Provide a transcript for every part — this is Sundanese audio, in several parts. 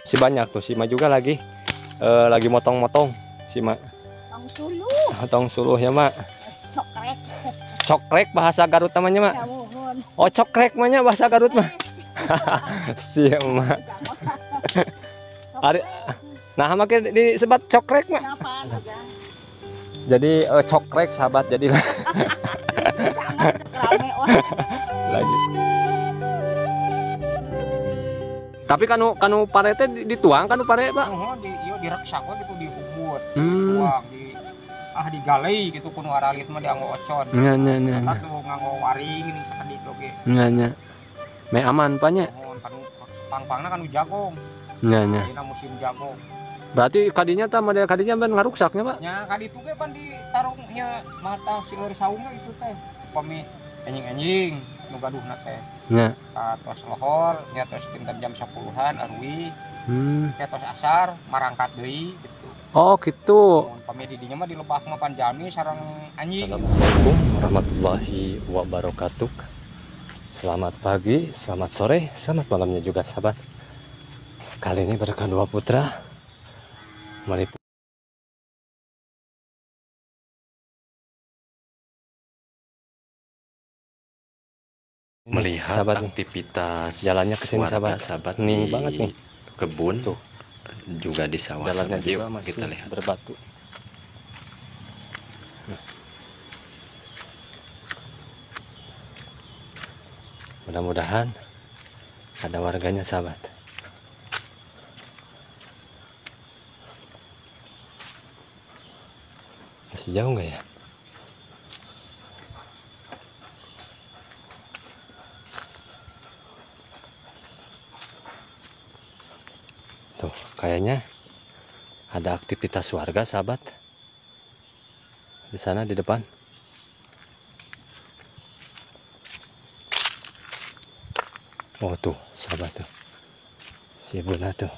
Si banyak tuh, si Ma juga lagi lagi motong-motong si Ma. Tong suluh. Tong suluh ya, Mak. Cokrek. Cokrek bahasa Garut namanya, Mak. Ya, mohon. Oh, cokrek mah bahasa Garut mah. Si Mak. Ari nah make disebat cokrek, Mak. Jadi cokrek sahabat jadi lagi. Tapi kanu pare teh dituang kanu pare, Pak? Nuhun di ieu direksak we gitu dihubut. Dituang di digalei gitu kuno aralit mah dianggo ocon. Nya nya nya. Atuh nganggo waring geuning sakedik oge. Nya nya. Me aman Pak nya. Nuhun kanu pang-pangna kanu jagong. Nya nya. Dina musim jagong. Berarti kadinya tah model kadinya ban ngaruksaknya, Pak? Nya kaditu ge pan ditarung nya mata seueur saungna itu teh. Upami enjing-enjing nu gaduhna teh. Nya. Tos lohor, nya tos dinten jam 10-an arwi. Nya tos asar marangkat deui gitu. Oh, gitu. Mun pami di dinya mah di lebak mah pan jalmi sareng anjing. Assalamualaikum warahmatullahi wabarakatuh. Selamat pagi, selamat sore, selamat malamnya juga sahabat. Kali ini berkah dua putra meliput melihat sahabat nih. Aktivitas jalannya ke sini sahabat, sahabat nih di banget nih kebun tuh juga di sawah. Jalannya sahabat. juga Yuk, masih kita lihat berbatu. Nah. Mudah-mudahan ada warganya sahabat. Masih jauh nggak ya? Tuh, kayaknya ada aktivitas warga sahabat. Di sana di depan. Oh tuh, sahabat tuh. Si ibu tuh.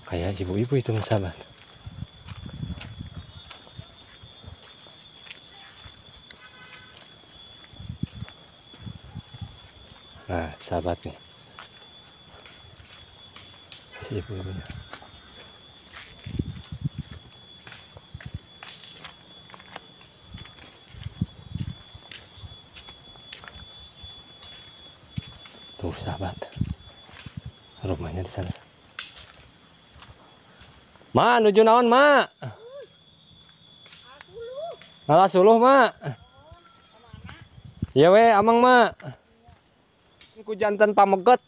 Kayak ibu-ibu itu sahabat. Nah, sahabat nih. Si ibu-ibunya. Tuh sahabat, rumahnya di sana. Ma, nuju naon, Ma? Ngalah suluh, Ma. Iya we, amang, Ma. Ku jantan pameget.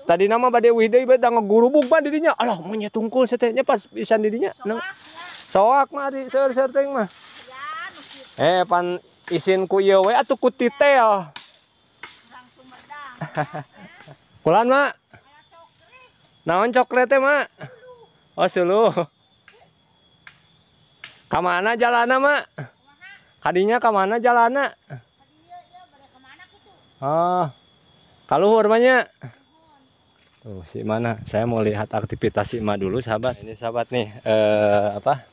Tadi nama bade wih deui beda ngegurubug mah didinya. Alah monyet tungkul setehnya pas pisan didinya. Soak mah di seur-seur teuing mah. Pan isin ku ieu we atuh ku titel. Kulan, Mak. Naon coklat teh, Mak? Oh, suluh. Ka mana jalanna, Mak? Kadinya ka mana jalanna? Oh. Kaluhur mah nya. Tuh, si mana? Saya mau lihat aktivitas si Ma dulu, sahabat. Ini sahabat nih, apa?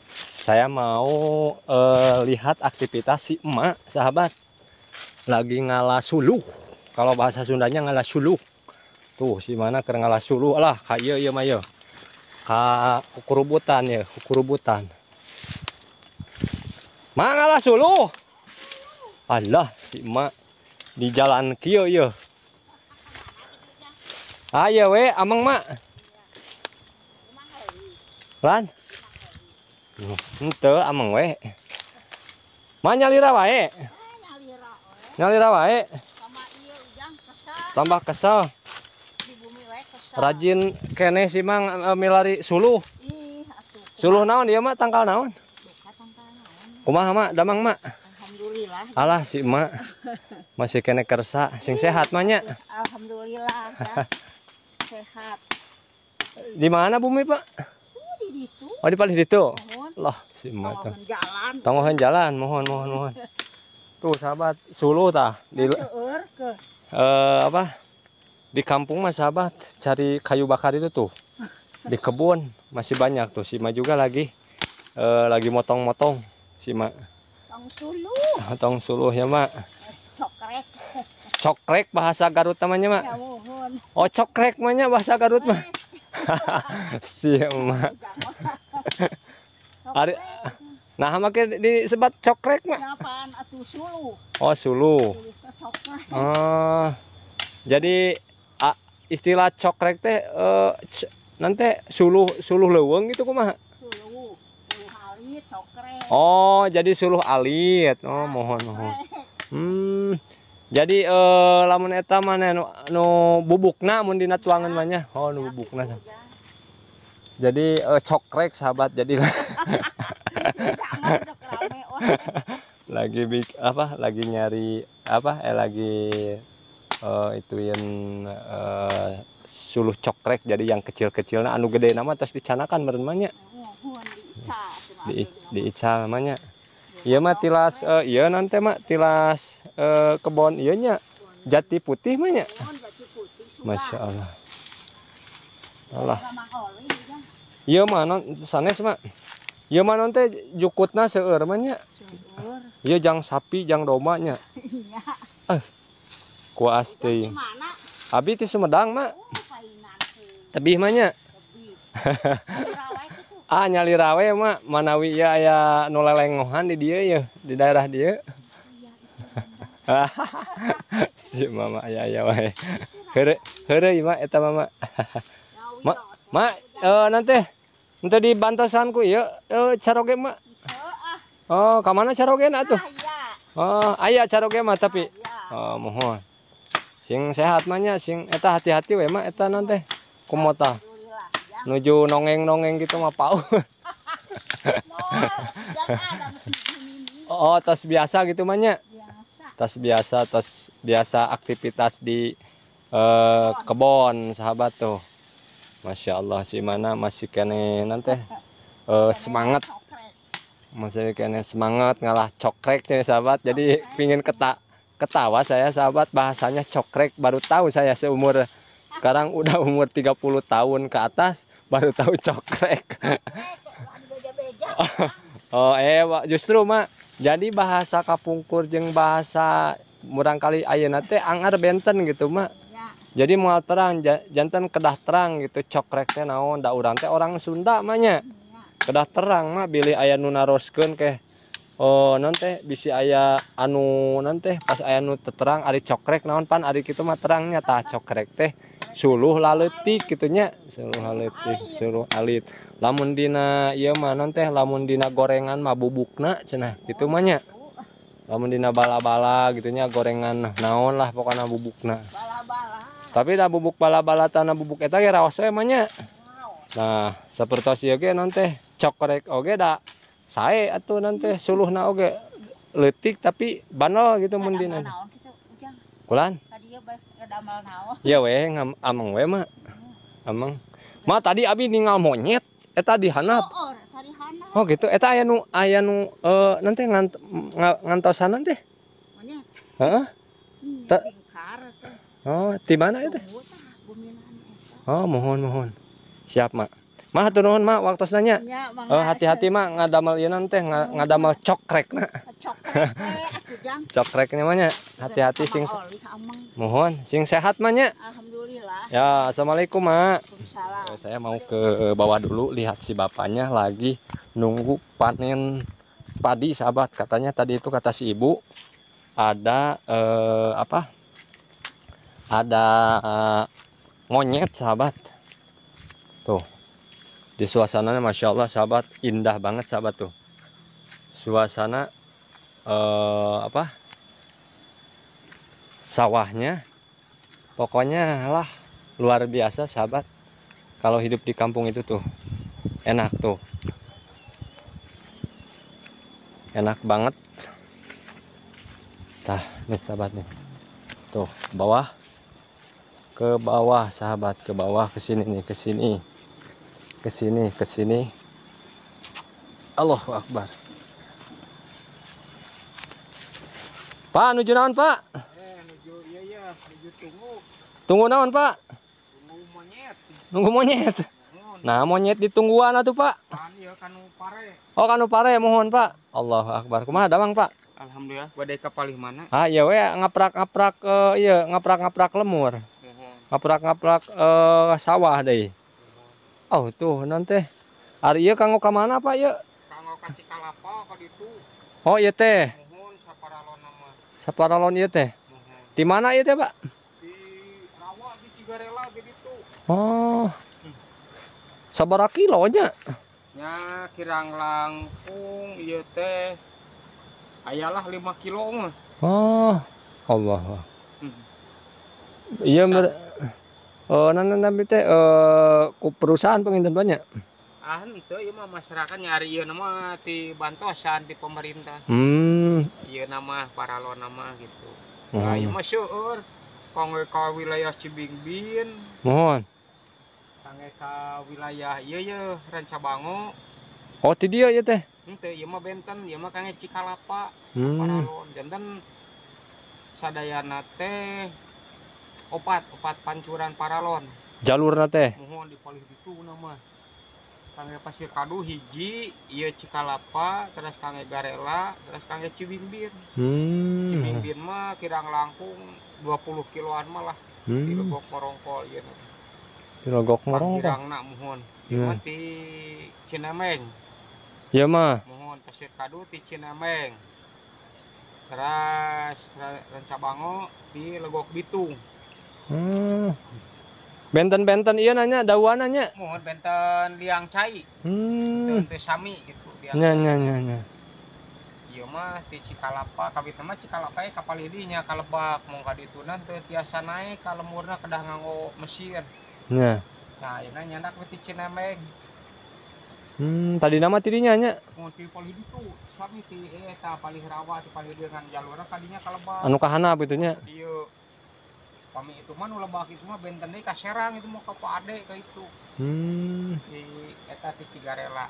Saya mau lihat aktivitas si Ma, sahabat. Lagi ngalah suluh. Kalau bahasa Sundanya ngalah suluh. Tuh, si mana keur ngalah suluh. Alah, ka ieu ieu mah ieu. Ka kukurubutan ya, kukurubutan. Ma ngalah suluh. Alah, si Ma di jalan kieu ieu. Ayo we, amang Mak. Lan. Henteu amang we. Ma nyalira wae. Nyalira wae. Tambah kesel. Rajin keneh si Mang milari suluh. Suluh naon ieu Mak, tangkal naon? Kumaha Mak, damang Mak? Alhamdulillah. Alah si Mak. Masih keneh kersa, sing sehat mah nya. Alhamdulillah ya. Sehat. Di mana bumi, Pak? Di ditu. Oh, di paling ditu. Lah, si Mak tuh. Jalan. Tongohan jalan, mohon mohon mohon. Tuh sahabat, suluh tah di apa? Di kampung mah sahabat, cari kayu bakar itu tuh. Di kebun masih banyak tuh. Si Ma juga lagi lagi motong-motong si Ma. Tong suluh. Tong suluh ya, Mak. Cokrek. Cokrek bahasa Garut namanya, Mak. Ya mohon. Oh, cokrek mah nya bahasa Garut mah. Si emak. Ari nah make disebat cokrek mah. Apaan atuh suluh. Oh, suluh. Suluh teh cokrek. Oh. Jadi istilah cokrek teh nanti suluh suluh leuweung gitu kumaha? Suluh, suluh alit cokrek. Oh, jadi suluh alit. Oh, mohon mohon. Jadi lamun eta mah nu bubukna mun dina tuangan mah nya. Oh, nu bubukna. Jadi cokrek sahabat. Jadi lagi apa? Lagi nyari apa? Lagi ituin suluh cokrek. Jadi yang kecil-kecilna anu gede nama tos dicanakan meureun mah nya. Diical namanya. Ieu mah tilas ieu nanti mah tilas kebon ieu nya jati putih mah nya. Masya Allah. Allah. Ieu mah non sanes mah. Ieu mah non teh jukutna seueur mah nya. Ieu jang sapi jang domba nya. Kuas teuing. Abi ti Sumedang mah. Tebih mah nya. Ah nyalira we mah manawi ieu aya nu lelengohan di dieu ye, di daerah dieu. Si mama aya aya wae. Heureuy heureuy mah eta mama. Ma, ma nanti nanti di bantosan ku ieu caroge mah. Oh, ka mana carogena atuh? Oh, aya caroge mah tapi. Oh, mohon. Sing sehat mah nya, sing eta hati-hati we mah eta non teh. Kumota. Nuju nongeng-nongeng gitu mah pau. Oh, tas biasa gitu mah nya. Tas biasa, tas biasa aktivitas di kebon sahabat tuh. Masya Allah si mana masih kene nanti semangat. Masih kene semangat ngalah cokrek nih sahabat. Jadi pingin ketawa saya sahabat, bahasanya cokrek baru tahu saya seumur sekarang udah umur 30 tahun ke atas baru tahu cokrek. Oh, justru mak jadi bahasa kapungkur jeung bahasa murangkali ayeuna teh angar benten gitu mak. Jadi moal terang janten kedah terang gitu cokrek teh naon da urang teh orang Sunda mah nya. Kedah terang mah bilih aya nu naroskeun keh. Oh, non teh bisi aya anu non teh pas aya nu terang ari cokrek naon pan ari kitu mah terangnya tah cokrek teh suluh laleutik kitu nya, suluh laleutik, suluh alit. Lamun dina ieu mah non teh lamun dina gorengan mah bubukna cenah kitu mah nya. Lamun dina bala-bala gitu nya gorengan naon lah pokona bubukna. Bala-bala. Tapi da bubuk bala-bala tanah bubuk eta ge raos we mah nya. Nah, sapertos ieu ge non teh cokrek oge da sae atuh nanti suluhna oge leutik tapi banal gitu mun dina. Kulan? Ya we ameng we mah. Ameng. Ma tadi abi ningal monyet eta di handap. Oh gitu eta aya nu nanti ngantosanan teh. Monyet. Heeh. Oh, di mana itu? Oh, mohon mohon. Siap, Mak. Mah hatur nuhun mak waktosna nya. Oh, hati-hati mak ngadamel ieu teh ngadamel cokrekna. Cokrek atuh jang. Cokreknya mah nya. Hati-hati sing mohon sing sehat mah nya. Alhamdulillah. Ya, assalamualaikum mak. Waalaikumsalam. Saya mau ke bawah dulu lihat si bapaknya lagi nunggu panen padi sahabat. Katanya tadi itu kata si ibu ada apa? Ada monyet sahabat. Tuh. Di suasananya Masya Allah sahabat, indah banget sahabat tuh. Suasana apa? Sawahnya pokoknya lah luar biasa sahabat. Kalau hidup di kampung itu tuh enak tuh. Enak banget. Tah, nih sahabat nih. Tuh, bawah ke bawah sahabat, ke bawah ke sini nih, ke sini. Ke sini, ke sini. Allahu Akbar. Pak, nuju naon, Pak? Nuju iya ya, nuju tunggu. Tunggu naon, Pak? Tunggu monyet. Nunggu monyet. Nah, monyet ditungguan atuh, Pak. Pan ieu kanu pare. Oh, kanu pare, mohon, Pak. Allahu Akbar. Kumaha damang, Pak? Alhamdulillah, bade ka palih mana? Ah, iya we ngaprak-ngaprak ieu ngaprak-ngaprak lemur. Ngaprak-ngaprak sawah deui. Oh, tuh nanti. Ari ieu kanggo ka mana, Pak, ieu? Kanggo ka Cikalapa ka ditu. Oh, ieu teh. Muhun saparalon mah. Saparalon ieu teh. Di mana ieu teh, Pak? Di rawa di Cigarela di ditu. Oh. Sabaraha kilo nya? Nya kirang langkung ieu teh ayalah 5 kilo mah. Oh, Allah. Iya nanti teh ku perusahaan penginten banyak. Ah henteu ieu mah masyarakat nyari ieu mah ti bantosan ti pemerintah. Ieu nama paralon nama gitu. Nah, ieu mah seueur kangge ka wilayah Cibingbin. Mohon. Kangge ka wilayah ieu ye Rancabango. Oh, ti dieu ieu teh. Henteu ieu mah benten, ieu mah kangge Cikalapa. Paralon janten sadayana teh opat pancuran paralon. Jalurna teh. Mohon di palih ditu mah. Kangge Pasir Kadu hiji, ieu Cikalapa, terus kangge Garela, terus kangge Cibingbin. Cibingbin mah kirang langkung 20 kiloan mah lah. Di Legok Morongkol ieu. Di Legok Morongkol. Kirangna muhun. Ieu mah ti Cinemeng. Ieu mah. Muhun Pasir Kadu ti Cinemeng. Terus Rancabango di Legok Bitung. Benten-benten iya nanya, dawan nanya. Mohon benten liang cai. Teu sami gitu liang. Nya nya nya nya. Ieu mah ti Cikalapa, kabitna mah Cikalapa ka palih nya ka lebak, mung ka dituna teu tiasa naek ka lemurna kedah nganggo mesin. Nya. Nah, ayeuna nyandak we ti Cinemeng. Tadi nama tidinya nya. Mun ti palih ditu, sami ti eta palih rawa ti palih dieu ngan jalurna kadinya ka lebak. Anu kahanap kitu nya. Ieu. Pami itu mah nu lebak itu mah benten deui ka Serang itu mau ka Pak Ade ka itu. Di eta ti Cigarela.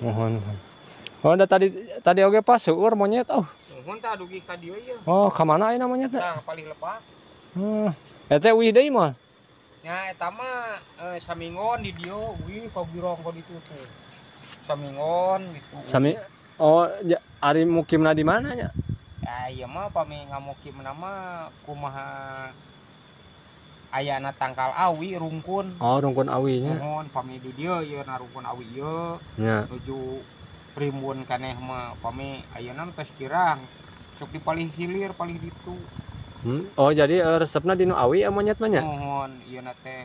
Mohon. Oh, da tadi oge pas seueur monyet oh. Mohon tah dugi ka dieu ieu. Oh, ka mana ayeuna monyet teh? Tah palih lebak. Eta uih deui mah. Nya eta mah saminggon di dieu uih ka girong ka ditu teh. Saminggon gitu. Sami oh ya, ari mukimna di mana nya? Ya ieu mah pami ngamukimna mah kumaha ayana tangkal awi rungkun. Oh, rungkun awi nya. Mohon pami di dieu ieu na rungkun awi ieu. Nya. Nuju primbon kaneh mah pami ayeuna tos kirang. Sok di palih hilir palih ditu. Oh, jadi resepna di nu awi monyet mah nya? Mohon ieu na teh.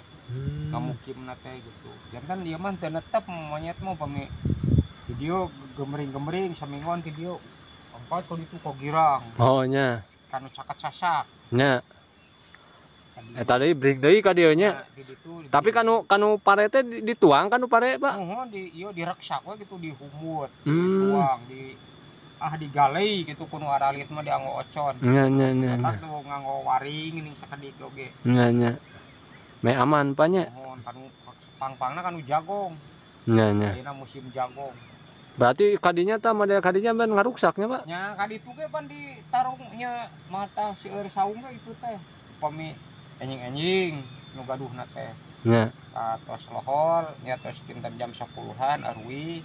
Ngamukimna teh gitu. Janten ieu mah teu netep monyet mah pami di dieu gemering-gemering saminggon di dieu. Empat kalau itu kok girang. Oh nya. Kanu caket sasak. Nya. Eta deui bring deui ka dieu nya. Tapi kanu pare teh dituang kanu pare, Pak? Muhun di ieu direksak we gitu dihumut, dituang di digalei gitu kuno aralit mah dianggo ocon. Nya nya nya. Eta tuh nganggo waring geuning sakedik oge. Nya nya. Me aman Pak nya. Muhun kanu pang-pangna kanu jagong. Nya nya. Ayeuna musim jagong. Berarti kadinya tah model kadinya ban ngaruksaknya, Pak? Nya kaditu ge pan ditarungnya mata seueur saung ge itu teh. Pami enjing-enjing nu gaduhna teh. Nya. Tos lohor nya tos kinten jam 10-an arwi.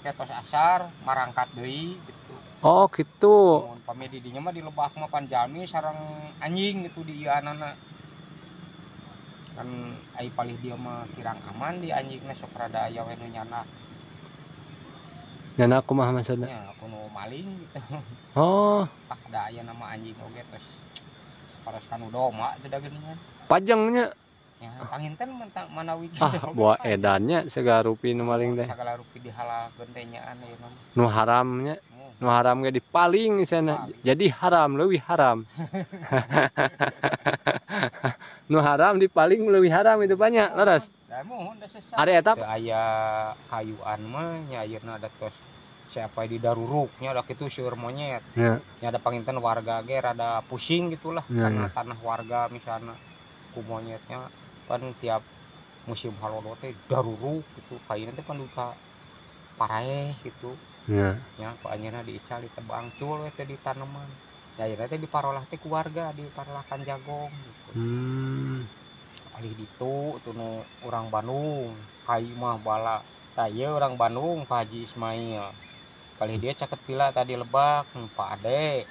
Tos asar marangkat deui gitu. Oh, gitu. Mun pami di dinya mah di lebak mah pan jalmi sareng anjing gitu di ieu-anana. Kan ai palih dieu mah kirang aman di anjingna sok rada aya we nu nyanak. Nyana kumaha maksudna? Nya kuno maling gitu. Oh. Ah da aya nama anjing oge tos paros kanu doma teh da geuningan. Pajengnya. Ya panginten manawi gitu. Ah, buah edannya segala rupi nu maling teh. Segala rupi dihalalkeun teh nyaan ieu mah. Nu haramnya. Nu haram ge dipaling sana. Jadi haram leuwih haram. Nu haram dipaling leuwih haram itu banyak, leres. Ari eta aya kayuan mah nya ayeuna ada tos siapa di daruruknya ada kitu seueur monyet. Nya. Nya ada panginten warga ge rada pusing gitulah ya, karena ya. Tanah warga misalnya ku monyetnya kan tiap musim halodo teh daruruk gitu kayuna teh pan duka paraeh gitu. Nya. Nya ku anjeunna diical ditebang cul we teh di tanaman. Ya ayeuna teh diparolah teh ku warga diparolahkan jagong gitu. Alih ditu tuh nu urang Bandung kai mah bala tah ieu urang Bandung Pak Haji Ismail. Palih dieu caket villa tadi lebak nu Pak Ade.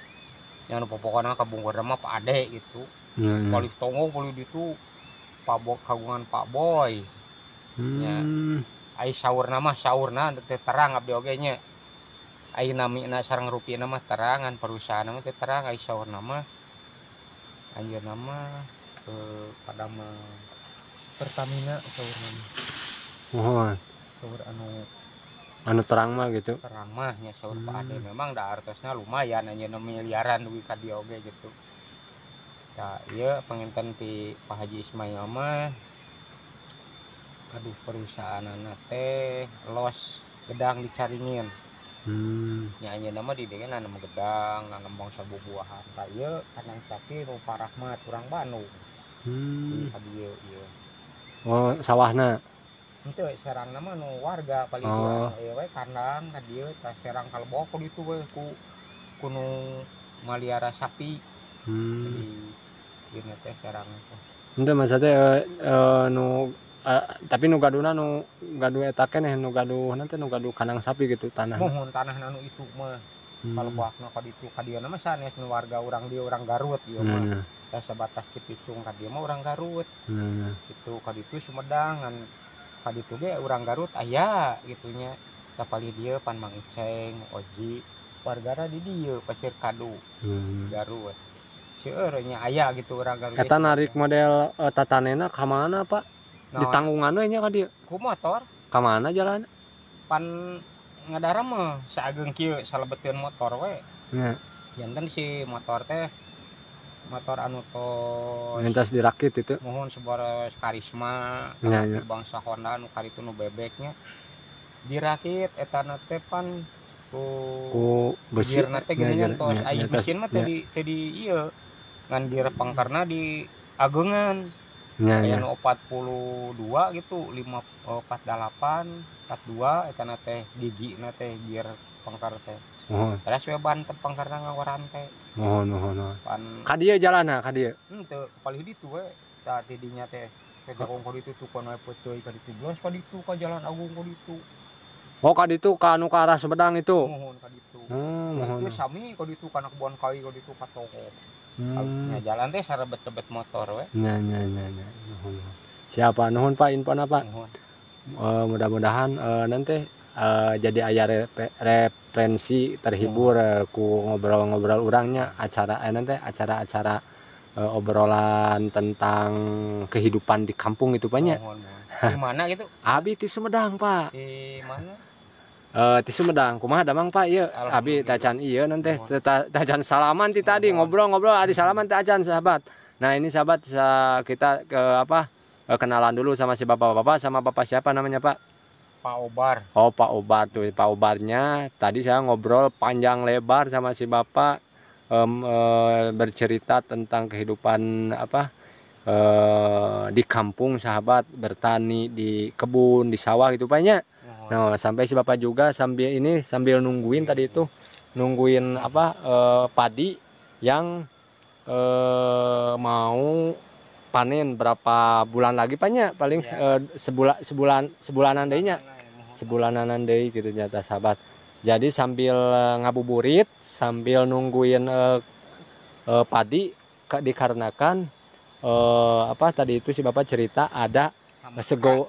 Yang nu pokokna kabungkurna mah Pak Ade gitu. Palih tonggong palih ditu Pak Bo, kagungan Pak Boy. Nya. Ai saurna mah saurna teu terang abdi oge nya. Ai namina sareng rupina mah terang ngan perusahaan mah teu terang ai saurna mah anjeunna mah pada mah Pertamina saurna mah. Muhun. Saur anu Anu terang mah gitu. Terang mah nya saur Pak Ade memang da artosna lumayan anjeunna miliaran dugi ka dieu oge gitu. Tah ieu panginten ti Pak Haji Ismail mah aduh perusahaanana teh los gedang dicaringin. Nya anjeunna mah di dieu nanam gedang, nanam bangsa bubuahan. Tah ieu kandang sapi nu Pak Rahmat urang Bandung. Di ka dieu ieu. Oh, sawahna. Henteu serangna mah nu warga paling ieu we kandang ka dieu tah serang kalebok ku ditu we ku nu maliara sapi. Di ieu teh serang teh. Henteu maksudnya nu tapi nu gaduhna nu gaduh eta keneh nu gaduh nanti nu gaduh kandang sapi gitu tanah. Muhun tanah nu itu mah. Kalebokna ka ditu ka dieu mah sanes nu warga urang dieu urang Garut ieu mah. Tah sabatas Cipicung ka dieu mah urang Garut. Gitu ka ditu Sumedang ngan ka ditu ge urang Garut aya gitu nya. Tah palih dieu pan Mang Iceng, Oji, wargana di dieu Pasir Kadu. Garut. Seueur nya aya gitu urang Garut. Eta narik model tatanena ka mana, Pak? Ditanggungan we nya ka dieu. Ku motor. Ka mana jalan? Pan ngadara mah saageng kieu salebeteun motor we. Nya. Janten si motor teh motor anu tos Mentas dirakit itu. Muhun sebaros Karisma, Nya. bangsa Honda nu karitu nu bebeknya. Dirakit etana teh pan ku Ku besi. Gearna teh geuningan tos Nya, ai nya, tos, mesin mah teh nya. di teh di ieu ngan gear pangkarna di ageungan. Nya, Aya nya. nu 42 gitu, 5 48, 42 etana teh gigina teh gear pangkar teh. Muhun. Terus we ban teh pangkarna ngawarante. Muhun, muhun, muhun. Pan Ka dieu jalanna ka dieu. Henteu palih ditu we. Tah di dinya teh ke Jagong ka ditu tukon we peuteui ka ditu belas ka ditu ka Jalan Agung ka ditu. Oh, ka ditu ka anu ka arah Sumedang itu. Muhun ka ditu. Muhun. Itu sami ka ditu kana kebon kai ka ditu ka toko. Nya jalan teh sarebet-rebet motor we. Nya, nya, nya, nya. Nuhun. Siapa nuhun Pak infona Pak. Nuhun. Mudah-mudahan nanti jadi aya referensi terhibur ku ngobrol-ngobrol urangnya acara nanti acara-acara obrolan tentang kehidupan di kampung itu Pak nya. Nuhun, nuhun. Di mana gitu? Abi di Sumedang Pak. Di mana? Di Sumedang kumaha damang Pak ieu? Abi tacan ieu nanti tacan salaman ti tadi ngobrol-ngobrol adi salaman teh acan sahabat. Nah, ini sahabat kita ke apa? Kenalan dulu sama si bapak-bapak, sama bapak siapa namanya Pak? Pak Obar. Oh, Pak Obar tuh, Pak Obarnya. Tadi saya ngobrol panjang lebar sama si bapak bercerita tentang kehidupan apa di kampung sahabat, bertani di kebun, di sawah gitu Pak nya. Nah, sampai si bapak juga sambil ini sambil nungguin tadi itu nungguin apa padi yang mau panen berapa bulan lagi Pak nya, paling ya. Sebulanan deui nya. Sebulanan deui gitu nyata sahabat. Jadi sambil ngabuburit, sambil nungguin padi dikarenakan apa tadi itu si bapak cerita ada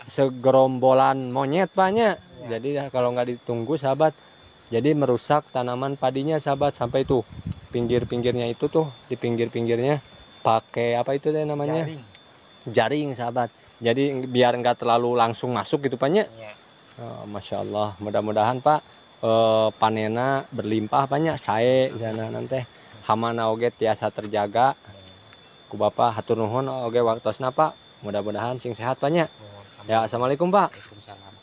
segerombolan monyet Pak nya. Ya. Jadi kalau nggak ditunggu sahabat, jadi merusak tanaman padinya sahabat, sampai tuh pinggir-pinggirnya itu tuh di pinggir-pinggirnya pakai apa itu deh namanya? Jaring. Jaring sahabat. Jadi biar nggak terlalu langsung masuk gitu Pak nya. Ya. Oh, Masya Allah, mudah-mudahan Pak panena berlimpah Pak nya, sae sana nanti hamana oge tiasa terjaga. Ku Bapak hatur nuhun oge waktosna Pak. Mudah-mudahan sing sehat Pak nya. Ya, assalamualaikum Pak. Waalaikumsalam.